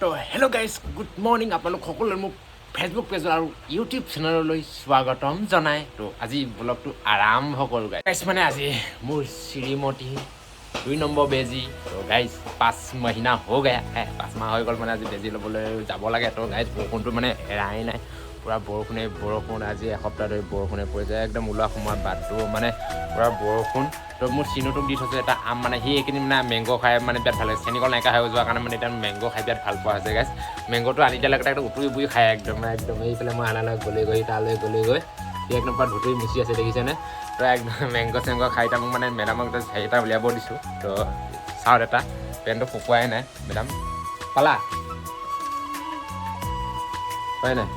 তো hello' guys, good morning. আপোনালোক সকলোৱে মোক ফেচবুক পেজত আৰু ইউটিউব চেনেললৈ স্বাগতম জনাই। তো আজি ব্লগটো আৰম্ভ কৰোঁ গাইজ। মানে আজি মোৰ শ্ৰীমতী 2 নম্বৰ বেজী। তো গাইজ, 5 महीना हो गया है, 5 মাহ হৈ গ'ল। মানে আজি বেজী ল'বলৈ যাব লাগে। তো গাইজ, বৰষুণটো মানে এৰাই নাই, পূৰা বৰষুণে বৰষুণ। আজি এসপ্তাহ ধৰি বৰষুণে পৰিছে একদম। ওলোৱা সময়ত বাটটো মানে পূৰা বৰষুণ। তো মোৰ চিনুটোক দি থৈছোঁ এটা আম। মানে সি এইকেইদিন মানে মেংগ' খাই মানে বিৰাট ভাল লাগে। চেনিকল নাইকিয়া হৈ যোৱাৰ কাৰণে মানে এতিয়া মেংগ' খাই বিৰাট ভাল পোৱা হৈছে গাইজ। মেংগ'টো আনি দিয়াৰ লগতে একদম উতুৰি বুৰি খায় একদম একদম। এইফালে মই আনালৈ গ'লে গৈ, তালৈ গ'লে গৈ সি একদম পূৰা ধুতুৰি মুচি আছে, দেখিছেনে? তো একদম মেংগ' চেংগ' খাই। এতিয়া মোক মানে মেডামক এটা হেৰি এটা উলিয়াব দিছোঁ। তো চাওক, এটা পেণ্টটো শুকুৱাই নাই। মেডাম পালা হয় নাই?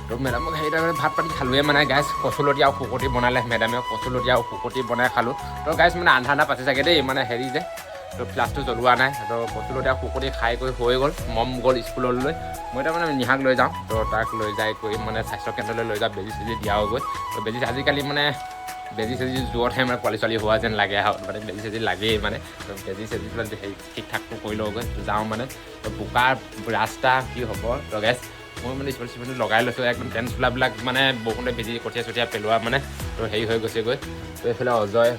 তো মেডামক হেৰি এটা ভাত পানী খালোৱে মানে গাইজ। কচুলতি আৰু শুকতি বনালে মেডামে, কচুলতি আৰু শুকতি বনাই খালোঁ। তো গাইজ, মানে আন্ধা আন্ধা পাইছে চাগে দেই, মানে হেৰি যে তো ফ্লাছটো জ্বলোৱা নাই। তো কচুলতি আৰু শুকতি খাই কৰি হৈ গ'ল। মম গ'ল স্কুললৈ, মই এতিয়া মানে নিহাক লৈ যাওঁ। তো তাক লৈ যাই কৰি মানে স্বাস্থ্য কেন্দ্ৰলৈ লৈ যাওঁ, বেজী চেজী দিয়াওগৈ। তো বেজী আজিকালি মানে বেজী চেজী যোৱাতহে মানে পোৱালি ছোৱালী হোৱা যেন লাগে আৰু মানে বেজী চেজী লাগেই মানে। তো বেজী চেজী পেলাই হেৰি ঠিক ঠাকটো কৰি লওঁগৈ, যাওঁ মানে। তো বোকাৰ ৰাস্তা কি হ'ব? তো গাইজ, মই মানে স্পৰ্টিং চিস্পৰ্টিং লগাই লৈছোঁ একদম। পেণ্ট চোলাবিলাক মানে বৰষুণতে ভিজি কঠীয়া চঠীয়া পেলোৱা মানে তো হেৰি হৈ গৈছেগৈ। তো এইফালে অজয়,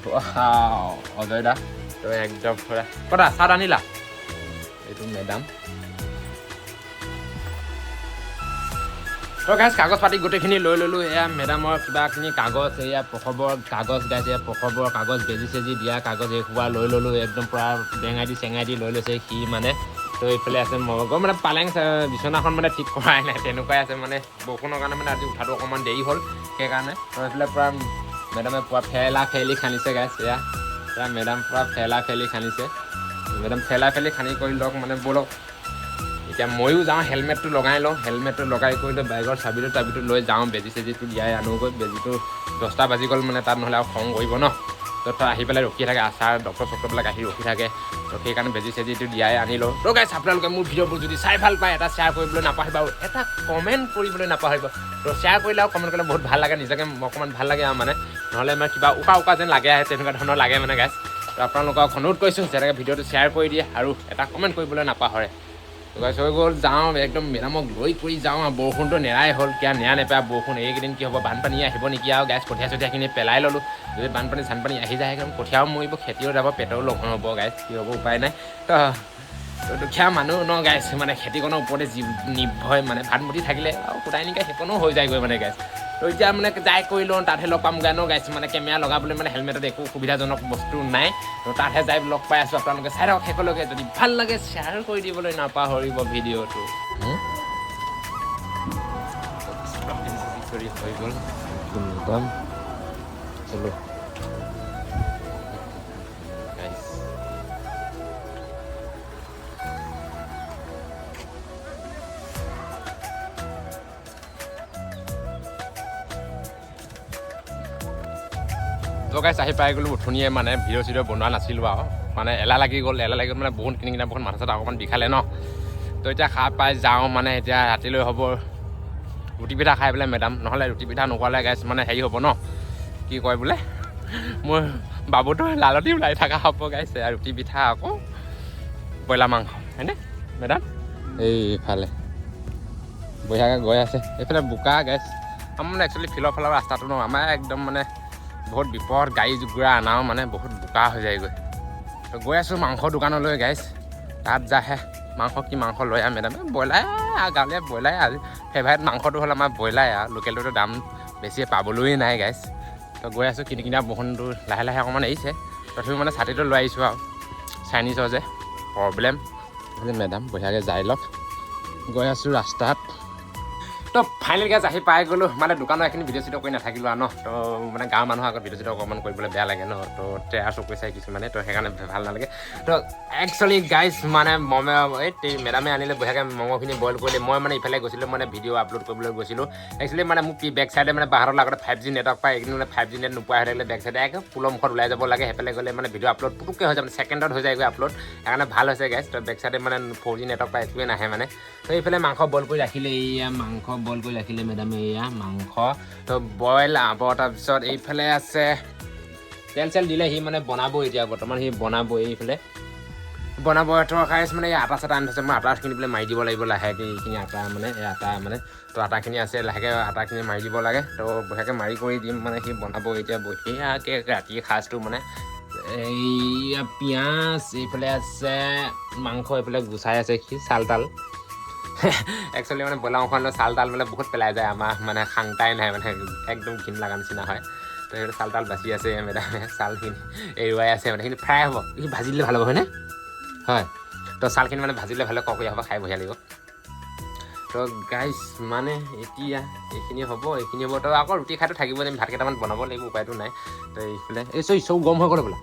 অজয় দা। তো একদম পুৰা ক'তা চাহ আনিলা। এইটো মেডাম। তো গাইজ, কাগজ পাতি গোটেইখিনি লৈ ল'লোঁ। এয়া মেডামৰ কিবাখিনি কাগজ, এয়া প্ৰসৱৰ কাগজ গাইজ, এয়া প্ৰসৱৰ কাগজ, বেজী চেজী দিয়া কাগজ, এই সোপা লৈ ল'লোঁ একদম। পূৰা বেঙাই দি চেঙাই দি লৈ লৈছে সি মানে। তো এইফালে আছে মগৰ মানে পালেং বিচনাখন মানে ঠিক কৰাই নাই, তেনেকুৱাই আছে। মানে বৰষুণৰ কাৰণে মানে আজি উঠাটো অকণমান দেৰি হ'ল, সেইকাৰণে। তো এইফালে পূৰা মেডামে পূৰা ফেলা ফেলি খান্দিছে গাইজ। এয়া এয়া মেডাম পূৰা ফেলা ফেলি খান্দিছে। মেডাম ফেলা ফেলি খান্দি কৰি লওক মানে। ব'লক, এতিয়া ময়ো যাওঁ, হেলমেটটো লগাই লওঁ। হেলমেটটো লগাই কৰি লৈ বাইকৰ চাবিটো তাবিটো লৈ যাওঁ, বেজী চেজীটো দিয়াই আনোগৈ। বেজীটো 10টা বাজি গ'ল মানে তাত, নহ'লে আৰু খং কৰিব ন। তো তাত আহি পেলাই ৰখি থাকে, আচাৰ ডক্টৰ চক্টৰবিলাক আহি ৰখি থাকে। তো সেইকাৰণে বেজী চেজীটো দিয়াই আনি লওঁ। তো গাইজ, আপোনালোকে মোৰ ভিডিঅ'বোৰ যদি চাই ভাল পায়, এটা শ্বেয়াৰ কৰিবলৈ নাপাহৰিব আৰু এটা কমেণ্ট কৰিবলৈ নাপাহৰিব। তো শ্বেয়াৰ কৰিলে আৰু কমেণ্ট কৰিলে বহুত ভাল লাগে, নিজকে অকণমান ভাল লাগে আৰু মানে নহ'লে মানে কিবা উকা উকা যেন লাগে, তেনেকুৱা ধৰণৰ লাগে মানে গাইজ। তো আপোনালোকক অনুৰোধ কৰিছোঁ, যেনেকৈ ভিডিঅ'টো শ্বেয়াৰ কৰি দিয়ে আৰু এটা কমেণ্ট কৰিবলৈ নাপাহৰে। গাইজ, হৈ গ'ল, যাওঁ একদম মেডামক লৈ কৰি যাওঁ। আৰু বৰষুণটো নেৰাই হ'ল, কিয় নেৰা নেপেৰা বৰষুণ এইকেইদিন, কি হ'ব? বানপানী আহিব নেকি? আৰু গাইজ, কঠীয়া চঠীয়াখিনি পেলাই ল'লোঁ। যদি বানপানী চানপানী আহি যায়, একদম কঠীয়াও মৰিব, খেতিও যাব, পেটৰো লঘোণ হ'ব গাইজ। কি হ'ব, উপায় নাই। তো তো দুখীয়া মানুহ ন গাইজ, মানে খেতিকণৰ ওপৰতে যি নিৰ্ভৰ, মানে ভাত মুঠি থাকিলে আৰু কোটাই নিকাই সেইকণো হৈ যায়গৈ মানে গাইজ। তো এতিয়া মানে যাই কৰি লওঁ, তাতহে লগ পামগৈ ন গাইজ। মানে কেমেৰা লগাবলৈ মানে হেলমেটত একো সুবিধাজনক বস্তু নাই। তো তাতহে যাই লগ পাই আছোঁ। আপোনালোকে চাই থাকক শেষলৈকে। যদি ভাল লাগে, শ্বেয়াৰ কৰি দিবলৈ নাপাহৰিব ভিডিঅ'টো। কৰি হৈ গ'ল একদম, চলো গাইজ। তো গাইজ, আহি পাই গ'লোঁ উঠনিয়ে। মানে ভিডিঅ' চিডিঅ' বনোৱা নাছিলোঁ আৰু মানে এলাহ লাগি গ'ল। এলাহ লাগি গ'ল মানে বহুত কিনি কিনে বহুত মাথা চাথা অকণমান বিষালে ন। তো এতিয়া সাৰ পাই যাওঁ মানে এতিয়া ৰাতিলৈ হ'ব ৰুটি পিঠা খাই পেলাই মেডাম। নহ'লে ৰুটি পিঠা নোখোৱালে গাইজ মানে হেৰি হ'ব ন, কি কয় বোলে, মোৰ বাবুটো লালতি ওলাই থকা হ'ব গাইজ। ৰুটি পিঠা আকৌ ব্ৰইলাৰ মাংস হয়নে মেডাম? এইফালে বঢ়িয়াকৈ গৈ আছে। এইফালে বোকা গাইজ। আমাৰ মানে একচুৱেলি ফিল্ডৰ ফালৰ ৰাস্তাটো ন, আমাৰ একদম মানে বহুত বিপদ, গাড়ী ঘোঁৰা আনাও মানে বহুত বোকা হৈ যায়গৈ। তো গৈ আছোঁ মাংস দোকানলৈ গাইজ। তাত যাহে মাংস, কি মাংস লৈ আহ মেডামে? ব্ৰইলাৰ, গাঁৱলীয়া ব্ৰইলাৰ। আজি ফেভাৰেট মাংসটো হ'ল আমাৰ ব্ৰইলাৰ আৰু লোকেলটোতো দাম বেছি, পাবলৈয়ে নাই গাইজ। তো গৈ আছোঁ। কিনি কিনা বৰষুণটো লাহে লাহে অকণমান এৰিছে, তথাপিও মানে ছাতিটো লৈ আহিছোঁ আৰু চাইনিজৰ যে প্ৰব্লেম। মেডাম বঢ়িয়াকৈ যাই লওক, গৈ আছোঁ ৰাস্তাত। তো ফাইনেল গাইজ, আহি পাই গ'লোঁ। মানে দোকানৰ এইখিনি ভিডিঅ' চিডিঅ' কৰি নাথাকিলোঁ আৰু ন। তো মানে গাঁৱৰ মানুহৰ আগত ভিডিঅ' চিডিঅ' অকণমান কৰিবলৈ বেয়া লাগে ন। তো টেৰা চকু চাই কিছুমানে, তো সেইকাৰণে ভাল নালাগে। তো একচুৱেলি গাইজ, মানে মমে এই মেডামে আনিলে বঢ়িয়াকৈ, ম'ম'খিনি বইল কৰিলে। মই মানে ইফালে গৈছিলোঁ, মানে ভিডিঅ' আপলোড কৰিবলৈ গৈছিলোঁ। একচুৱেলি মানে মোক বেক চাইডে মানে বাহিৰৰ আগতে 5G network পায়, এইকেইদিন মানে 5G net নোপোৱা হৈ থাকিলে। বেক চাইডে একদম পুলৰ মুখত ওলাই যাব লাগে, সেইফালে গ'লে মানে ভিডিঅ' আপলোড পুতুককৈ হৈ যায়, মানে ছেকেণ্ডত হৈ যায়গৈ আপলোড। সেইকাৰণে ভাল হৈছে গাইজ। তো বেক চাইডে মানে 4G network পায়, একোৱে নাহে মানে। তো এইফালে মাংস বইল কৰি ৰাখিলে, এইয়া মাংস বইল কৰি ৰাখিলে মেডামে, এয়া মাংস তো বইল হ'ব। তাৰপিছত এইফালে আছে, তেল চেল দিলে সি মানে বনাব। এতিয়া বৰ্তমান সি বনাব। এইফালে বনাব। তো গাইছ মানে এই আটা চাটা আনি থৈছে, মই আটাখিনি বোলে মাৰি দিব লাগিব লাহেকৈ। এইখিনি আটা মানে এই আটা মানে তো আটাখিনি আছে, লাহেকৈ আটাখিনি মাৰি দিব লাগে। তো বঢ়িয়াকৈ মাৰি কৰি দিম, মানে সি বনাব এতিয়া বঢ়িয়াকৈ ৰাতিৰ সাজটো। মানে এইয়া পিঁয়াজ এইফালে আছে, মাংস এইফালে গুচাই আছে সি চাল তাল। একচুৱেলি মানে ব্ৰইলাৰ মাংস আনিলে চাল তাল মানে বহুত পেলাই যায় আমাৰ, মানে খাংতাই নাই, মানে একদম ঘিণ লগা নিচিনা হয়। তো সেইটো চাল তাল বাচি আছে মেডামে, চালখিনি এৰুৱাই আছে, মানে সেইখিনি ফ্ৰাই হ'ব, সি ভাজি দিলে ভাল হ'ব, হয়নে? হয়, তো চালখিনি মানে ভাজিলে ভালে ককীয়া হ'ব, খাই বঢ়িয়া লাগিব। তো গাইছ মানে এতিয়া এইখিনি হ'ব, এইখিনি হ'ব। তো আকৌ ৰুটি খাইতো থাকিব লাগিব, ভাত কেইটামান বনাব লাগিব, উপায়টো নাই। তো এইফালে এই চৌ চৌ গৰম হৈ গ'ল বোলা।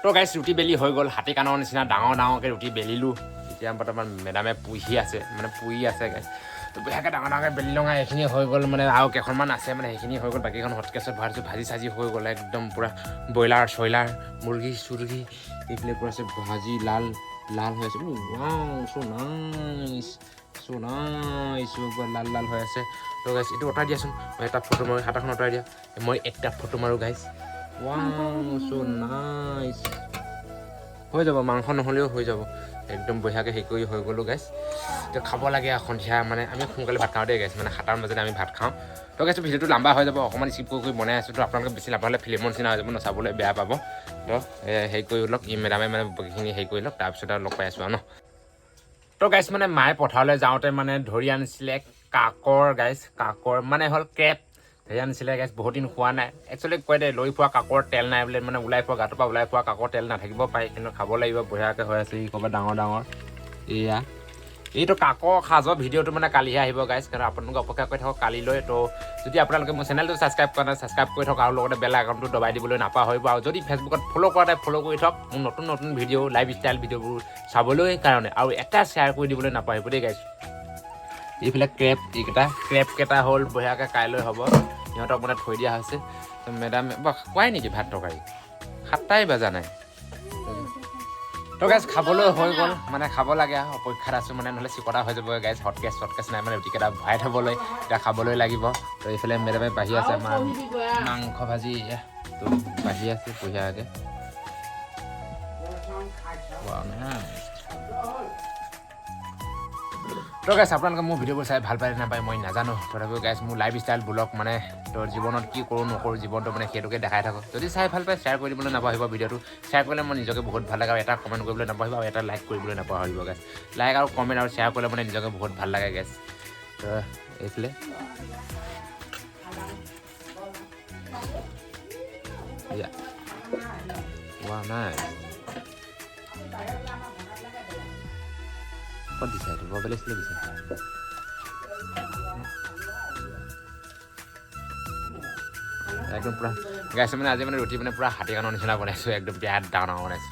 তো গাইছ ৰুটি বেলি হৈ গ'ল, হাতী কাণৰ নিচিনা ডাঙৰ ডাঙৰকৈ ৰুটি বেলিলোঁ। এতিয়া বৰ্তমান মেডামে পুহি আছে, মানে পুৰি আছে গাইছ। তো বঢ়িয়াকৈ ডাঙৰ ডাঙৰকৈ বেলি লঙা এইখিনি হৈ গ'ল, মানে আৰু কেইখনমান আছে, মানে সেইখিনি হৈ গ'ল। বাকীখন হটকেছত ভৰাই থৈছোঁ, ভাজি চাজি হৈ গ'ল একদম পূৰা ব্ৰইলাৰ চইলাৰ মুৰ্গী চুৰ্গী এইফালে পূৰা আছে, ভাজি লাল লাল হৈ আছে। চ' নাইচ, চ' নাইচ, পূৰা লাল লাল হৈ আছে। তো গাইছ এইটো অঁতৰাই দিয়াচোন, মই এটা ফটো মাৰোঁ, হাতাখন অঁতৰাই দিয়া, মই একটা ফটো মাৰোঁ গাইছ। ৱাও চ' নাইচ, হৈ যাব, মাংস নহ'লেও হৈ যাব, একদম বঢ়িয়াকৈ হেৰি কৰি হৈ গ'লোঁ গাইছ। তো খাব লাগে আৰু সন্ধিয়া, মানে আমি সোনকালে ভাত খাওঁ দেই গাইছ, মানে 7টাৰ মাজতে আমি ভাত খাওঁ। তো গাইছ ভিডিঅ'টো লম্বা হৈ যাব, অকণমান স্কিপ কৰি কৰি বনাই আছোঁ। তো আপোনালোকে বেছি লম্বা হ'লে ফিল্মৰ নিচিনা হৈ যাব, নচাবলৈ বেয়া পাব। তো হেৰি কৰি লওক, ই মেডামে মানে বাকীখিনি হেৰি কৰি লওক, তাৰপিছত আৰু লগ পাই আছোঁ আৰু ন। তো গাইছ মানে মায়ে পথাৰলৈ যাওঁতে মানে ধৰি আনিছিলে কাকৰ গাইছ, কাকৰ মানে হ'ল কেপ ধৰি আনিছিলে গাইছ, বহুত দিন খোৱা নাই। একচুৱেলি কয় দে লৈ ফুৰা কাকৰ তেল নাই বোলে, মানে ওলাই ফুৰা গাটোৰ পৰা ওলাই ফুৰা কাকৰ তেল নাথাকিব পাৰে, কিন্তু খাব লাগিব বঢ়িয়াকৈ হৈ আছে। ই ক'ৰবাত ডাঙৰ ডাঙৰ এয়া এইটো কাকৰ সাজৰ ভিডিঅ'টো মানে কালিহে আহিব গাইছ, কাৰণ আপোনালোকে অপেক্ষা কৰি থাকক কালিলৈ। তো যদি আপোনালোকে মোৰ চেনেলটো ছাবস্ক্ৰাইব কৰা নাই, ছাবস্ক্ৰাইব কৰি থওক আৰু লগতে বেল আইকনটো দবাই দিবলৈ নাপাহৰিব। আৰু যদি ফেচবুকত ফ'ল' কৰা নাই, ফ'ল' কৰি থওক মোৰ নতুন নতুন ভিডিঅ' লাইফ ষ্টাইল ভিডিঅ'বোৰ চাবলৈ কাৰণে, আৰু এটা শ্বেয়াৰ কৰি দিবলৈ নাপাহৰিব দেই গাইছ। এইফালে ক্ৰেপ, এইকেইটা ক্ৰেপকেইটা হ'ল বঢ়িয়াকৈ কাইলৈ হ'ব, সিহঁতক মানে থৈ দিয়া হৈছে। মেডাম কোৱাই নেকি ভাত তৰকাৰী 7টাই বাজা নাই। তো গাইছ খাবলৈ হৈ গ'ল, মানে খাব লাগে আৰু অপেক্ষাত আছোঁ, মানে নহ'লে চিকটা হৈ যাব গাইছ। হটকেছ চটকেছ নাই, মানে ৰুটিকেইটা ভৰাই থ'বলৈ এতিয়া খাবলৈ লাগিব। তো এইফালে মেডামে বাঢ়ি আছে আমাৰ মাংস ভাজি, তো বাঢ়ি আছে বঢ়িয়াকৈ। তো গাইছ আপোনালোকে মোৰ ভিডিঅ'বোৰ চাই ভাল পায় নাপায় মই নাজানো, তথাপিও গাইছ মোৰ লাইফ ষ্টাইল ব্লগ মানে তো জীৱনত কি কৰোঁ নকৰোঁ জীৱনটো মানে সেইটোকে দেখাই থাকোঁ। যদি চাই ভাল পায় শ্বেয়াৰ কৰি দিবলৈ নাপাহৰিব, ভিডিঅ'টো শ্বেয়াৰ কৰিলে মই নিজকে বহুত ভাল লাগে, আৰু এটা কমেণ্ট কৰিবলৈ নাপাহৰিব, আৰু এটা লাইক কৰিবলৈ নাপাহৰিব গাইছ। লাইক আৰু কমেণ্ট আৰু শ্বেয়াৰ কৰিলে মানে নিজকে বহুত ভাল লাগে গাইছ। তো এইফালে নাই ক'ত দিছে এইটো বৰ বেলেগ দিছে। একদম পূৰা গাইছ, মানে আজি মানে ৰুটি মানে পূৰা হাতী কাণৰ নিচিনা বনাইছোঁ, একদম বিৰাট ডাঙৰ ডাঙৰ বনাইছোঁ।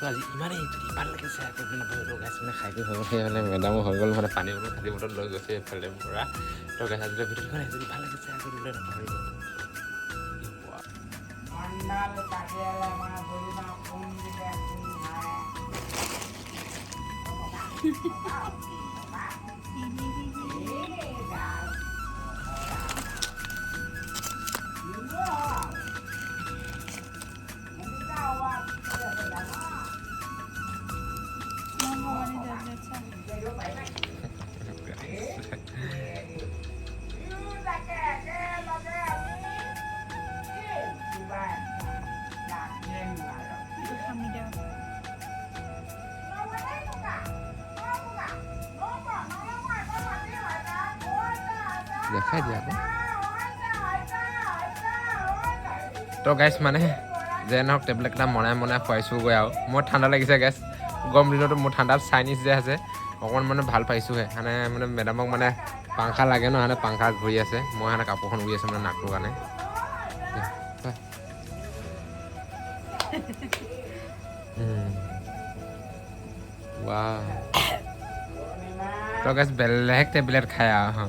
তো আজি ইমানেই, যদি ভাল লাগে শ্বেয়াৰ কৰিবলৈ নাপাহৰিব গাইছ। মানে খাই কৰি হৈ গ'ল, সেইফালে মেডামো হৈ গ'ল, মানে পানী বটল খালী বটল লৈ গৈছে এইফালে পূৰা। তো গাইছ আজিলৈ ভিডিঅ'টো ইমানেই, যদি ভাল লাগে শ্বেয়াৰ কৰিবলৈ নাপাহৰিব। দেখাই দিয়া আকৌ। তো গাইছ মানে যে নহওক টেবলেট এটা মনাই মনাই খুৱাইছোঁগৈ আৰু মোৰ ঠাণ্ডা লাগিছে গাইছ, গৰম দিনতো মোৰ ঠাণ্ডাত চাইনিজ যে আছে অকণমান মানে ভাল পাইছোঁহে। মানে মানে মেডামক মানে পাংখা লাগে ন, মানে পাংখা ঘূৰি আছে, মই মানে কাপোৰখন উৰি আছোঁ মানে নাকটোৰ কাৰণে। ৱাহ, তই গাইছ বেলেগ টেবলেট খাই আৰু।